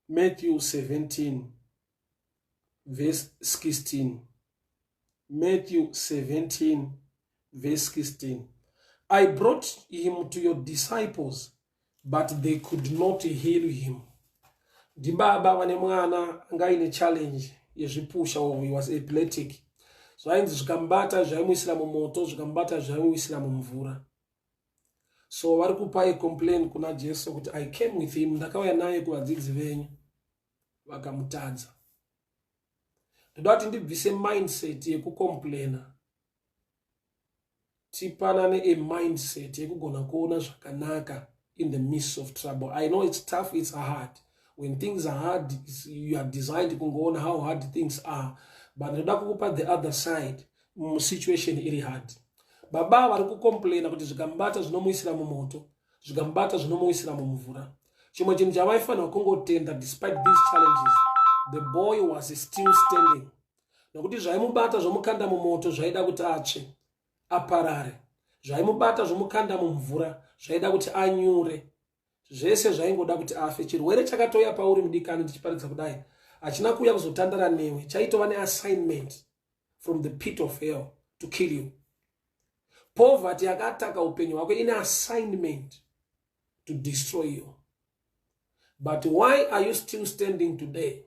Matthew 17 verse 16. Matthew 17 verse 16. I brought him to your disciples, but they could not heal him. Ndibaba vane mwana anga aine challenge yezvipusha, or he was epileptic. Zvainzi zvikamubata zvaimuisira mumoto, zvikamubata zvaimuisira mumvura. So vari kupa complain kuna Jesu kuti, "I came with him, ndakauya naye kuvadzidzi venyu, vakamutadza." Ndoda kuti ndibvise mindset yekucomplaina, tipanane a mindset yekugona kuona zvakanaka in the midst of trouble. I know it's tough, it's hard. When things are hard, you are designed kungoona how hard things are, but ndoda kukupa the other side musituation iri hard. Baba vari kucomplaina kuti zvikamubata zvinomuisira mumoto, zvikamubata zvinomuisira mumvura. Chimwe chinhu chavaifanira kungotenda, despite these challenges, the boy was still standing, nokuti zvaimubata zvomukanda mumoto zvaida kuti atsve aparare, zvaimubata zvomukanda mumvura zvaida kuti anyure, zvese zvaingoda kuti afe. Chirwere chakatouya pauri, mudikani, ndichiparidza kudai, hachina kuuya kuzotandara newe, chaitova neassignment from the pit of hell to kill you. Poverty yakataka upenyu hwako ine assignment to destroy you. But why are you still standing today?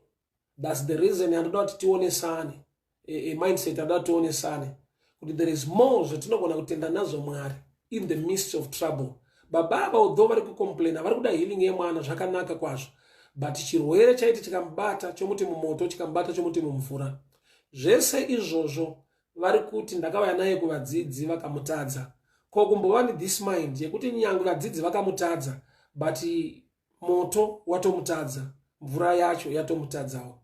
That's the reason yandoda kuti tionesane a mindset, yandoda tionesane kuti there is more zvatinogona kutenda nazvo Mwari in the midst of trouble. Baba ava, although vari kucomplaina, vari kuda healing yemwana, zvakanaka kwazvo, but chirwere chaiti chikamubata chomuti mumoto, chikamubata chomuti mumvura, zvese izvozvo, vari kuti, "Ndakauya naye kuvadzidzi, vakamutadza." Ko kumbova nethis mind yekuti nyange vadzidzi vakamutadza, but moto watomutadza, mvura yacho yatomutadzawo?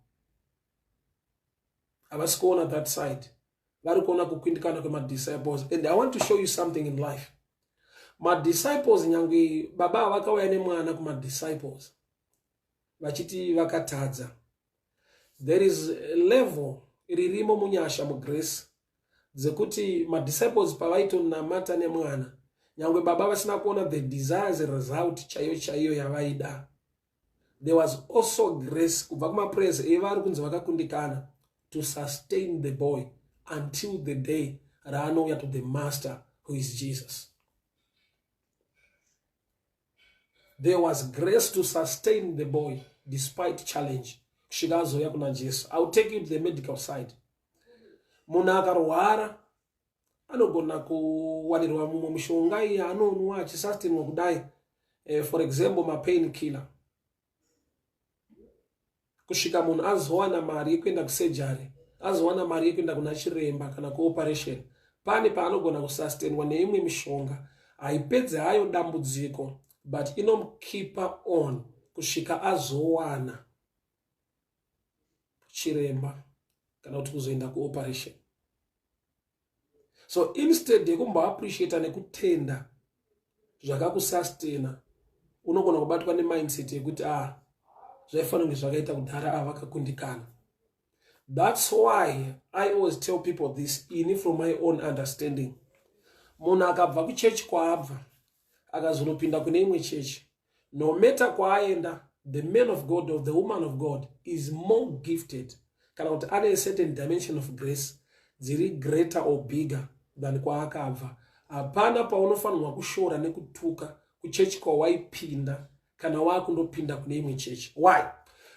Havasi kuona that side, vari kuona kukwindikana kwemadisciples. And I want to show you something in life. Madisciples, nyange baba vakauya nemwana kumadisciples vachiti vakatadza, there is a level ririmo munyasha, mugrace, dzekuti madisciples pavaitonamata nemwana, nyange baba vasina kuona the desires result chaiyo chaiyo yavaida, there was also grace kubva kumaprayers evari kunzi vakakundikana to sustain the boy until the day raanouya to the master, who is Jesus. There was grace to sustain the boy despite challenge kusvika azouya kuna Jesu. I will take you to the medical side. Munhu akarwara anogona kuwanirwa mumwe mishonga iyi anonwa achisustainwa kudai, for example, mapain killer, kusvika munhu azowana mari yekuenda kusurgery, azowana mari yekuenda kuna chiremba kana kuoperation. Pane paanogona kusustainwa neimwe mishonga. Haipedzi hayo dambudziko, but inomukeepa on kusvika azowana chiremba kana kuti kuzoenda kuoperation. So instead yekumboappreciata nekutenda zvakakusustaina, unogona kubatwa nemindset yekuti, "Ah, zvaifanira kunge zvakaita kudhara, ava vakakundikana." That's why I always tell people this, ini from my own understanding: munhu akabva kuchechi kwaabva akazonopinda kune imwe chechi, no matter kwaaenda, the man of God or the woman of God is more gifted, kana kuti ane a certain dimension of grace dziri greater or bigger than kwaakabva. Hapana paunofanirwa kushora nekutuka kuchechi kwawaipinda kana waakundopinda kune imwe chechi. Why?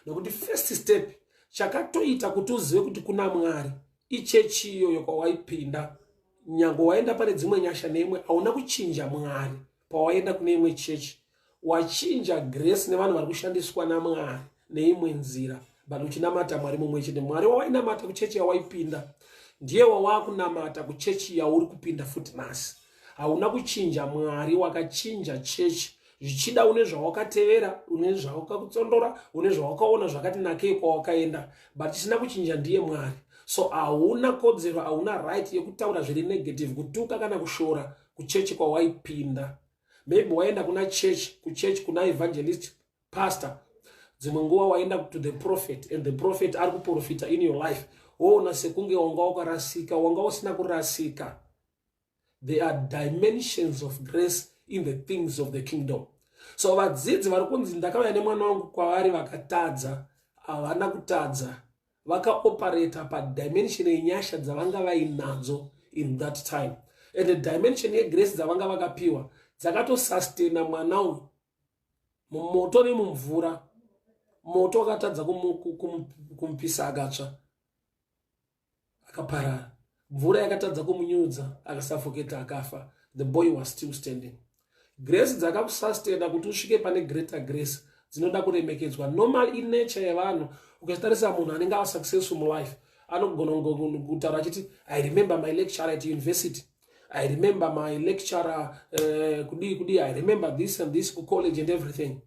Nokuti first step chakatoita kuti uzive kuti kuna Mwari ichechi iyoyo kwawaipinda. Nyange waenda pane dzimwe nyasha neimwe, hauna kuchinja Mwari pawaenda kune imwe chechi. Wachinja grace nevanhu vari kushandiswa naMwari neimwe nzira, but uchinamata Mwari mumwe chete. Mwari wawainamata kuchechi yawaipinda ndiye wawakunamata kuchechi yauri kupinda futi nhasi. Hauna kuchinja Mwari, wakachinja chechi. Zvichida une zvawakatevera, une zvawakakutsondora, une zvawakaona zvakati nakei kwawakaenda, but chisina kuchinja ndiye Mwari. So hauna kodzero, hauna right yekutaura zviri negative, kutuka kana kushora kuchechi kwawaipinda. Maybe waenda kuna church, kuchechi kuna evangelist, pastor, dzimwe nguva waenda to the prophet, and the prophet ari kuprofita in your life, woona sekunge wanga wakarasika. Wanga usina kurasika. There are dimensions of grace in the things of the kingdom. So vadzidzi vari kunzi ndakauya nemwana wangu kwavari vakatadza, havana kutadza. Vakaoperata padimension yenyasha dzavanga vainadzo in that time, and the dimension yegrace dzavanga vakapiwa dzakatosustaina mwana uyu mumoto nemumvura. Moto wakatadza kumupisa akatsva akaparara, mvura yakatadza kumunyudza akasuffocata akafa. The boy was still standing. Grace dzakakusustaina kuti usvike pane greater grace dzinoda kuremekedzwa. Normal inature yevanhu, ukachitarisa munhu anenge ava successful mulife anogona kutaura achiti, "I remember my lecturer at university, I remember my lecturer kudii kudii, I remember this and this kucollege and everything."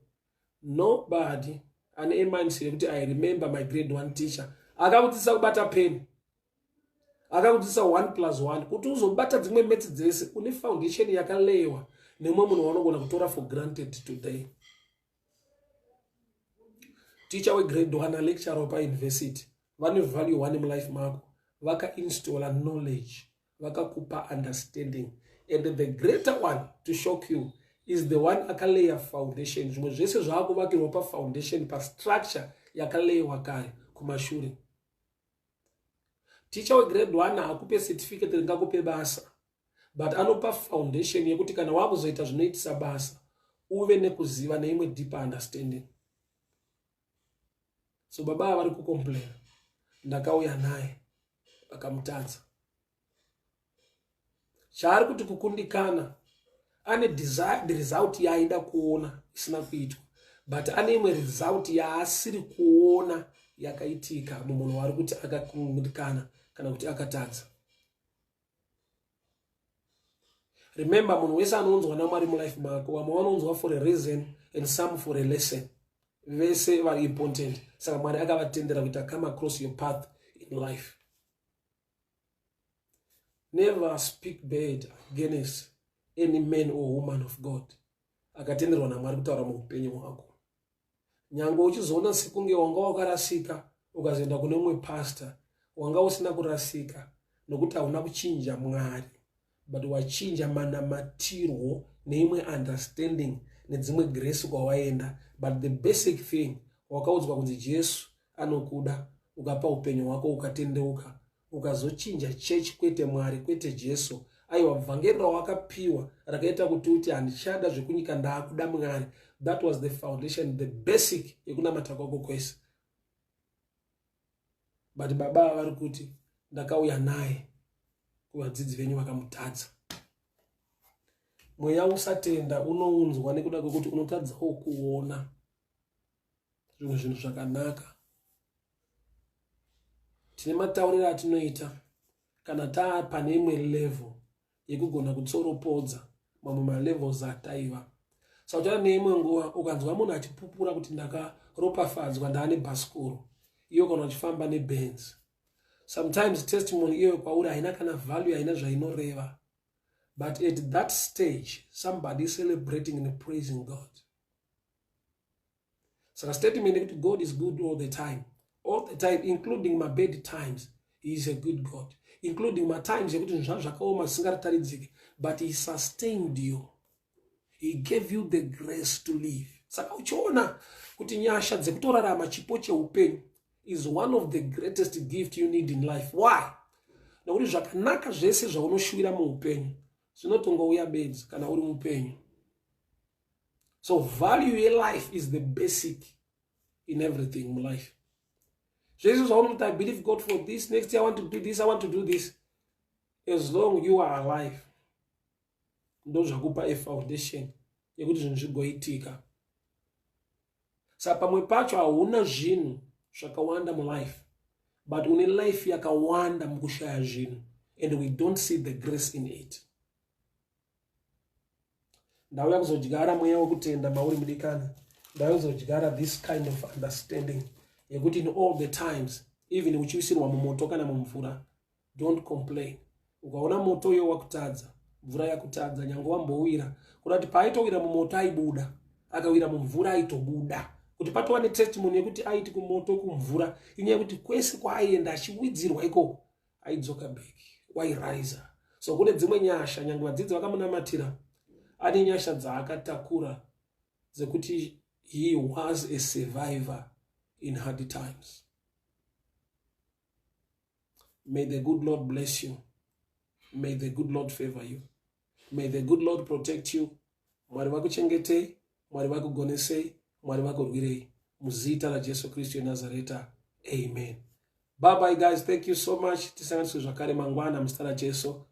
Nobody ane mindset yekuti, "I remember my grade one teacher akakudzidzisa kubata peni, akakudzidzisa 1 plus 1." Kuti uzobata dzimwe maths dzese, une foundation yakaleyiwa nemumwe munhu waunogona kutora for granted today. Teacher wegrade one alecturer wepauniversity vane value one mulife mako. Vakainstalla knowledge, vakakupa understanding, and the greater one to shock you is the one akaleya foundation. Zvimwe zvese zvaakuvakirwa pafoundation, pastructure yakaleyiwa kare kumashure. Ticha wegrade one haakupe certificate ringakupe basa, but anopa foundation yekuti kana wakuzoita zvinoitisa basa uve nekuziva neimwe deeper understanding. So baba ava vari kucomplaina, ndakauya naye akamutadza. Chaari kuti kukundikana, ane desired result yaaida kuona isina kuitwa, but ane imwe result yaasiri kuona yakaitika mumunhu waari kuti akakundikana kana kuti akatadza. Remember, munhu wese anounzwa naMwari mulife mako, vamwe vanounzwa for a reason and some for a lesson. Vese vari important. Saka Mwari akavatendera kuita come across your path in life. Never speak bad against any man or woman of God akatenderwa naMwari kutaura muupenyu hwako. Nyange uchizoona sekunge wanga wakarasika ukazoenda kune mumwe pastor, wanga usina kurasika, nokuti hauna kuchinja Mwari, but wachinja manamatirwo neimwe understanding nedzimwe grace kwawaenda. But the basic thing, wakaudzwa kunzi Jesu anokuda, ukapa upenyu hwako, ukatendeuka, ukazochinja chechi, kwete Mwari, kwete Jesu. Aiwa, vhangeri rawakapiwa rakaita kuti uti, "Handichada zvekunyika, ndaakuda Mwari." That was the foundation, the basic yekunamata kwako kwese. But baba vari kuti ndakauya naye kuvadzidzi venyu vakamutadza. Mweya usatenda unounzwa nekuda kwekuti unotadzawo kuona zvimwe zvinhu zvakanaka. Tine matauriro atinoita kana taa pane imwe level yekugona kutsoropodza mamwe malevels ataiva. Saka uchaona neimwe nguva ukanzwa munhu achipupura kuti ndakaropafadzwa, ndaane bhasikoro, iyo kana uchifamba neBenz, sometimes testimony iyoyo kwauri haina kana value, haina zvainoreva. But at that stage somebody is celebrating and praising God. Saka statement yekuti God is good all the time, all the time, including my bad times, he is a good God, including matimes ekuti zvinhu zvazvo zvakaoma zvisingarataridziki, but he sustained you, he gave you the grace to live. Saka uchiona kuti nyasha dzekutorarama, chipo cheupenyu, is one of the greatest gift you need in life. Why? Nokuti zvakanaka zvese zvaunoshuvira muupenyu zvinotongouya bedzi kana uri mupenyu. So value yelife is the basic in everything mulife. Zvese zvaunoti, "I believe God for this, next year I want to do this, I want to do this," as long you are alive, ndo zvakupa afoundation yekuti zvinhu zvigoitika. Saka pamwe pacho hauna zvinhu zvakawanda mulife, but une life yakawanda mukushaya zvinhu, and we don't see the grace in it. Ndauya kuzodyara mweya wekutenda mauri, mudikani. Ndauya kuzodyara this kind of understanding yekuti in all the times, even uchiwisirwa mumoto kana mumvura, don't complain. Ukaona moto iyo wakutadza, mvura yakutadza, nyange wambowira, kuda kuti paaitowira mumoto aibuda, akawira mumvura aitobuda, kuti patova netestimony yekuti aiti kumoto, kumvura, inyaya yekuti kwese kwaaienda achiwidzirwa ikoko aidzoka back, wairisa. So kune dzimwe nyasha, nyange vadzidzi vakamunamatira, ane nyasha dzaakatakura. Dzekuti he was a survivor in hard times. May the good Lord bless you. May the good Lord favor you. May the good Lord protect you. Mwari vakuchengetei, Mwari vakugonesei, Mwari vakurwirei. Muzita raJesu Kristu yeNazareta. Amen. Bye bye, guys. Thank you so much. Tisanganiswe zvakare mangwana muzita raJesu.